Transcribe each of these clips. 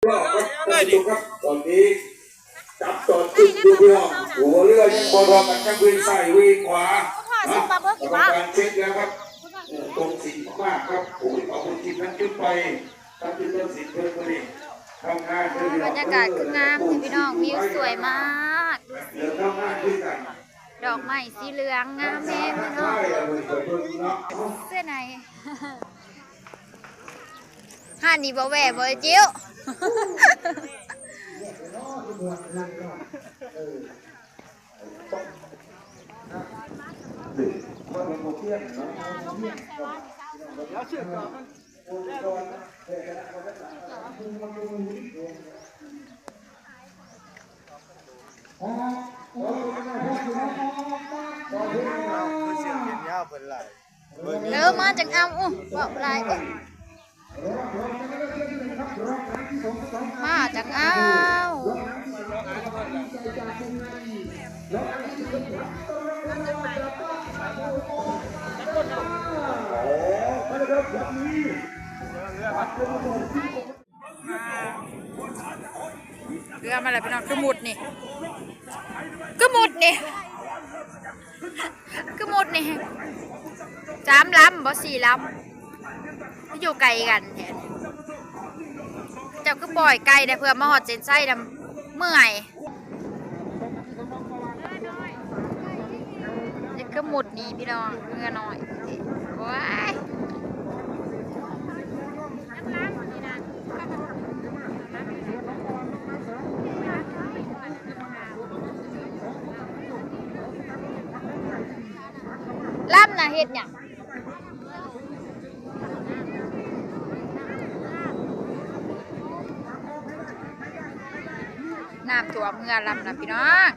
ครับ ท่านผู้ชมครับ ตอนนี้จับจอดจุดอยู่พี่น้อง หัวเรือยังบ่ทอกัน จักเวียงซ้ายเวียงขวา นะ กรรมการเช็คแล้วครับ เออ ตรงสินมากครับ โอ้ย เอาบุญทิพย์นั้นขึ้นไป บรรยากาศคืองามแท้พี่น้อง วิวสวยมาก ดอกไม้สีเหลืองงามแฮงพี่น้อง เสื้อใน ร้านนี้บ่แวะบ่จิ๋ว เออ มาจั่งเอา อู้ เว้าหลาย อู้ มาจั่งเอา เรือมาแล้วพี่น้อง คือหมุดนี่ คือหมุดนี่ คือหมุดนี่ สามลำบ่ สี่ลำ คืออยู่ไกลกันแท้ เจ้าคือปล่อยไกลแท้ เพื่อมาฮอดเส้นชัยนำ เมื่อย นี่คือหมุดนี่พี่น้อง เรือน้อย โอ้ย ลำน่ะเฮ็ดหยัง น้ำท่วมเฮือลำน่ะพี่น้อง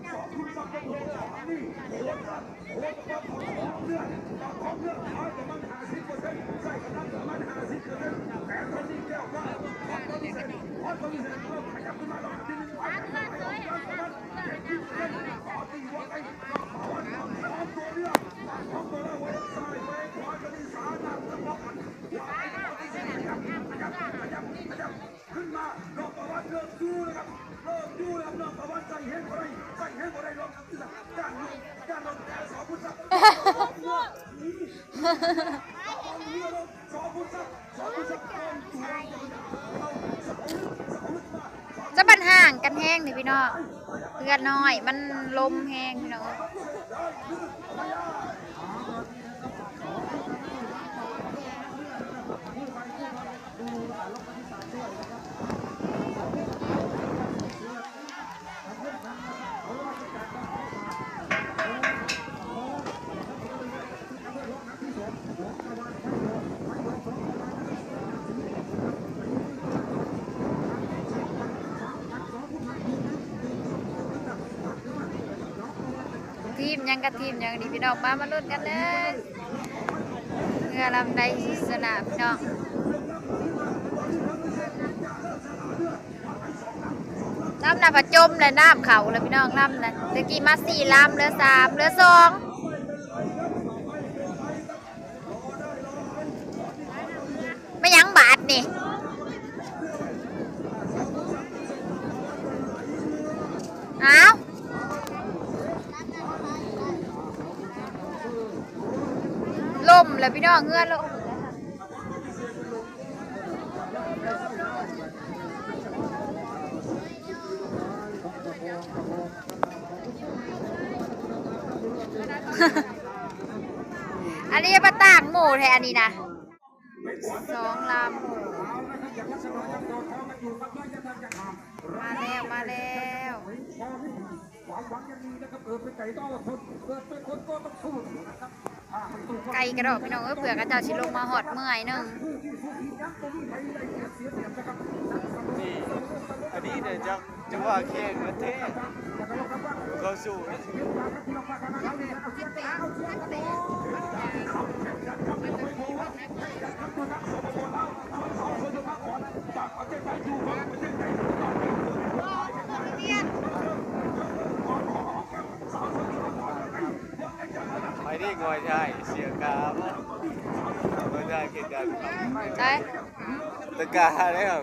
จะบันห่างกันแฮงนี่พี่น้อง เฮือน้อย มันลมแฮงพี่น้อง ทีมหยังกับทีมหยังนี่พี่น้อง มา มาลุ้นกันเด้อ เฮือลำใดสิชนะพี่น้อง ลำน่ะผจมเลย น้ำเข้าเลยพี่น้อง ลำน่ะ ตะกี้มาสี่ลำ เหลือสาม เหลือสอง แม่นหยังบาดนี่ อ้าว ล่มแล้วพี่น้อง เฮือล่ม อันนี้มาต่างหมู่แท้อันนี้นะ สองลำ มาแล้ว มาแล้ว ไกลกะดอกพี่น้องเอ้ย เผื่อเขาเจ้าสิลงมาฮอดเมื่อยหนึ่ง นี่ อันนี้เนี่ยจะ จะว่าแข่งกันแท้ เขาสู้นะ ไปนี่งอยชาย เสียกาบ่ งอยชายเกณฑ์การ ใช่ ตะกาได้ครับ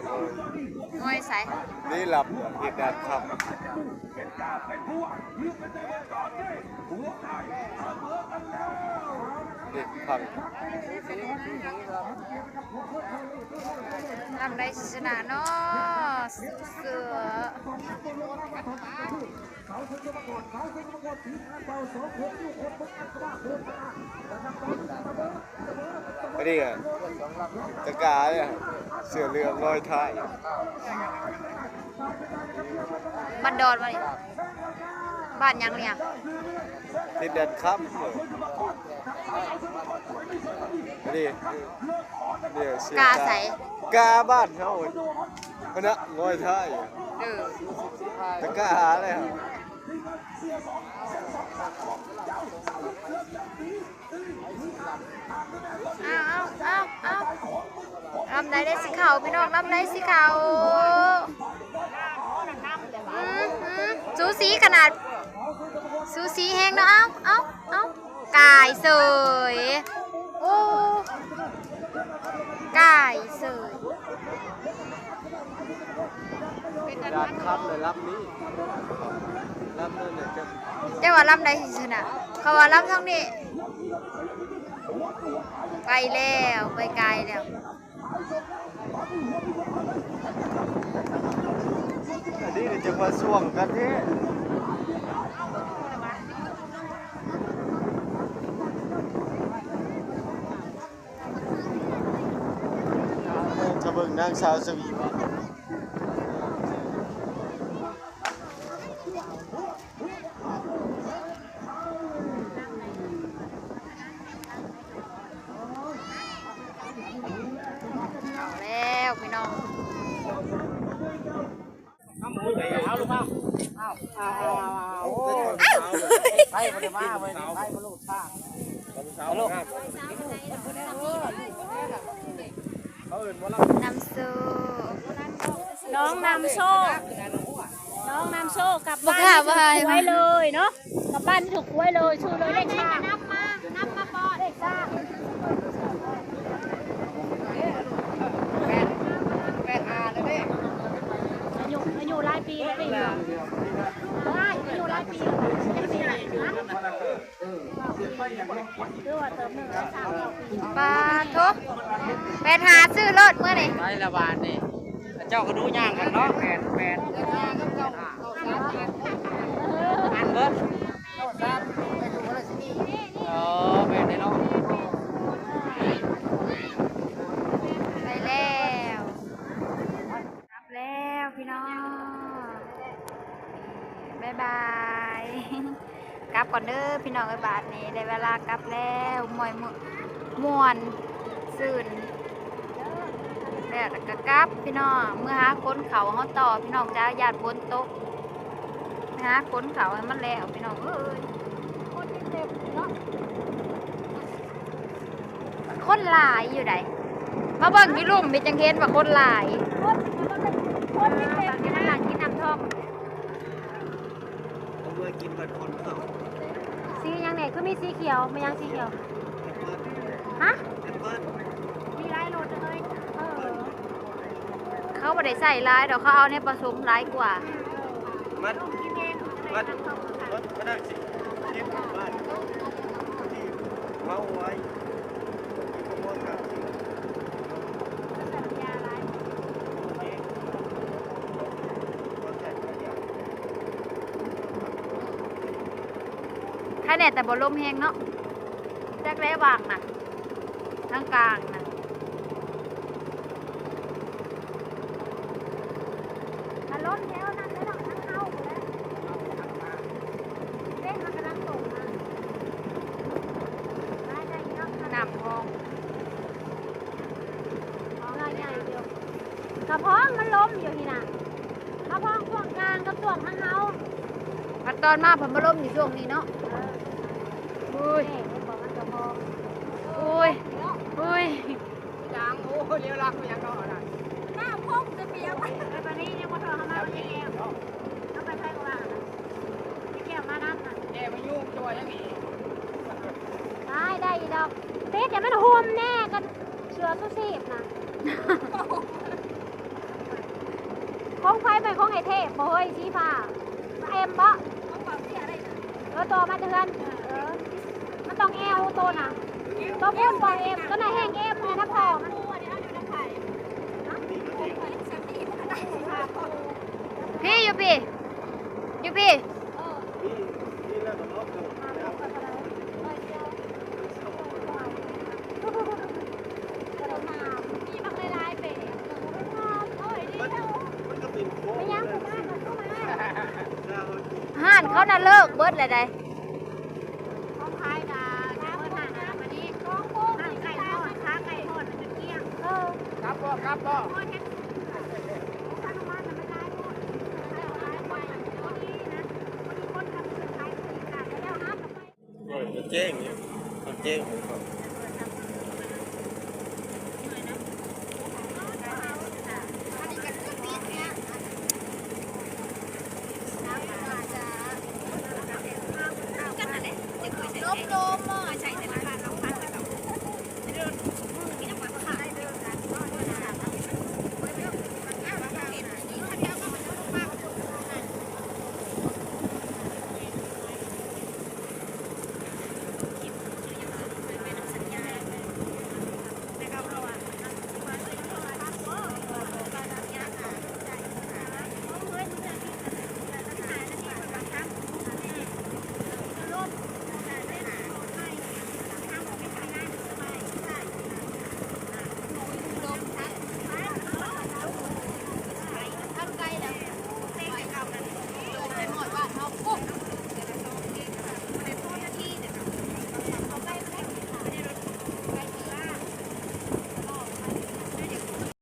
ง ມວຍໃສ? ນີ້ລຳເຮັດງານຄ່ຳ ເດັກພັງ ລຳໃດຊິຊະນະເນາະ ສູ້ໆ. ອັນນີ້ກະຕະກາເດ້ ເສືອເຫຼືອງລອຍທ້າຍ ບ້ານດອນບໍ່ນີ້? ບ້ານຫຍັງນີ້? ທິດແດນຄຳ ອັນນີ້ ນີ້ເສືອກາໃສ? ກາບ້ານເຮົາ ຫັ້ນນະ ລອຍທ້າຍ ເອີ ຕະກາຫາແລ້ວ. ເອົາ ເອົາ ເອົາ ເອົາ ລຳໃດໄດ້ຊິເຂົ້າ ພີ່ນ້ອງ ລຳໃດຊິເຂົ້າ? ອືມ ອືມ ສູສີຂະໜາດ ສູສີແຮງເນາະ. ເອົາ ເອົາ ເອົາ ກາຍເສີຍ ໂອ້ ກາຍເສີຍ. ເປັນດານຄຳເລີຍລຳນີ້ ລຳນັ້ນນະ ເຈົ້າວ່າລຳໃດຊິຊະນະ? ເຂົາວ່າລຳທາງນີ້ ໄປແລ້ວ ໄປໄກແລ້ວ. ອັນນີ້ຈັ່ງວ່າຊ່ວງກັນແທ້. ຖ້າເບິ່ງນາງສາວສະຫວີ ເອົາແລ້ວພີ່ນ້ອງ. ເອົາລູກເອົາ ເອົາ ເອົາ ເອົາ ໂອ້ຍ ໄປບໍ່ໄດ້ມາເວີຍ ໄປບໍ່ລູກ ນຳໂຊກ ນ້ອງນຳໂຊກ ນ້ອງນຳໂຊກກັບບ້ານໄວເລີຍເນາະ ກັບບ້ານຖືກຫວຍເລີຍ ຊື່ເລີຍ ເລກສາມ ນຳມາ ນຳມາປ້ອນ ເລກສາມ ແປດ ແປດຫ້າແລ້ວເດ້ ອາຍຸ ອາຍຸຫຼາຍປີແລ້ວເດ້ ອາຍຸຫຼາຍປີແລ້ວ ປາໂທ ແປດຫ້າ ຊື້ໂລດມື້ນີ້ ໄປລະບາດນີ້ ເຈົ້າກະດູຍ່າງກັນເນາະ ແປດ ແປດ ອັນເບິດ ເອີ ແມ່ນເດ້ເນາະ ໄປແລ້ວ. ກັບແລ້ວພີ່ນ້ອງ ບາຍບາຍ ກັບກ່ອນເດີພີ່ນ້ອງເອີຍ ບາດນີ້ໄດ້ເວລາກັບແລ້ວ ມ່ວນ ມ່ວນຊື່ນ ແລ້ວກະກັບພີ່ນ້ອງ ເມືອຫາຂົນເຂົ້າເຮົາຕໍ່ພີ່ນ້ອງຈ້າ ຢ້ານຝົນຕົກ ຫາຂົນເຂົ້າໃຫ້ມັນແລ້ວພີ່ນ້ອງເອີຍ ຄົນຫຼາຍຢູ່ໃດ ມາເບິ່ງຢູ່ລຸ່ມນີ້ຈັ່ງເຫັນວ່າຄົນຫຼາຍ ຄົນ ຄົນເຕັມຢູ່ນັ້ນ ກິນນ້ຳທ່ອມ ເອົາເມືອກິນບັດຄົນເຂົ້າ ສີຫຍັງແດ່ ຄືມີສີຂຽວ ແມ່ນຫຍັງສີຂຽວ ຮະ ມີຫຼາຍໂລດເລີຍ ເອີ ເຂົາບໍ່ໄດ້ໃສ່ຫຼາຍດອກ ເຂົາເອົາແນວປະສົມຫຼາຍກວ່າ ມັນ ມັນ ມັນ ມັນຊິ ເກັບບ້ານ ເມົາໄວ້ ໃຄແນ່ແຕ່ບໍ່ລົມແຮງເນາະ ຈັກແລ້ວຫວ່າງນະ ທາງກາງນະ ອາລົມແຖວນັ້ນແຫຼະເນາະ ທາງເຮົາພຸ້ນແຫຼະ ເວັນມັນກຳລັງຕົກນະ ມາໄດ້ເນາະ ນ້ຳພອງ ເຮືອໃຫຍ່ຢູ່ ກະພ້ອງມັນລົມຢູ່ນີ້ນະ ກະພ້ອງຊ່ວງກາງກັບຊ່ວງທາງເຮົາ ພັດຕອນມາພັດມາລົມຢູ່ຊ່ວງນີ້ເນາະ ເອີ ໂອ້ຍ ໂອ້ຍ ໂອ້ຍ ຫຍັງ ໂອ້ຍ ລຽວຫຼັງໄປຫຍັງເນາະ ນ້ຳພອງຈະປຽກ ແຕ່ຕອນນີ້ຍັງບໍ່ເຂົ້າມາ ເຮົາໄປໃສກະວ່າ ໄປແກ້ວມານຳນະ ແກ້ວມາຍຸງຕົວຍັງນີ້ ຕາຍ ໄດ້ອີດອກ ຕິດໃຫ້ມັນຫຸ່ມແນ່ ກັນເສື້ອຊູຊີບນະ. ຂອງໃຜແມ່ນຂອງໄອ້ເທບບໍ່ເຮີ້ຍ ສີຟ້າ ເອັມບໍ່? ເອີ ໂຕມາແຕ່ເຮືອນ ເອີ ມັນຕ້ອງແອວໂຕນະ ໂຕພຸ້ນບໍ່ເອັມ ໂຕນັ້ນແຮງເອັມນະພໍ່ມັນ ພີ້ຢູ່ພີ້ ຢູ່ພີ້. ຮ້ານເຂົານະເລີກເບິດແລ້ວໃດ໋. ຂອງຂາຍກະເບິດຮ້ານແລ້ວບັດນີ້ ຮ້ານໄກ່ທອດ ຂາໄກ່ທອດມັນຈົນກ້ຽງ. ເອີ ກັບບໍ່ ກັບບໍ່? ໂອ້ຍ ເຮັດ ຂອງຂາຍນະມັນຫຼາຍໂພດ ເອົາຫຼາຍໄປ ພໍດີນະ ພໍດີຄົນທຳເຄື່ອງຂາຍ ແລ້ວຫາກັບໄປ. ໂອ້ຍ ມັນແຈ້ງຢູ່ ມັນແຈ້ງຢູ່.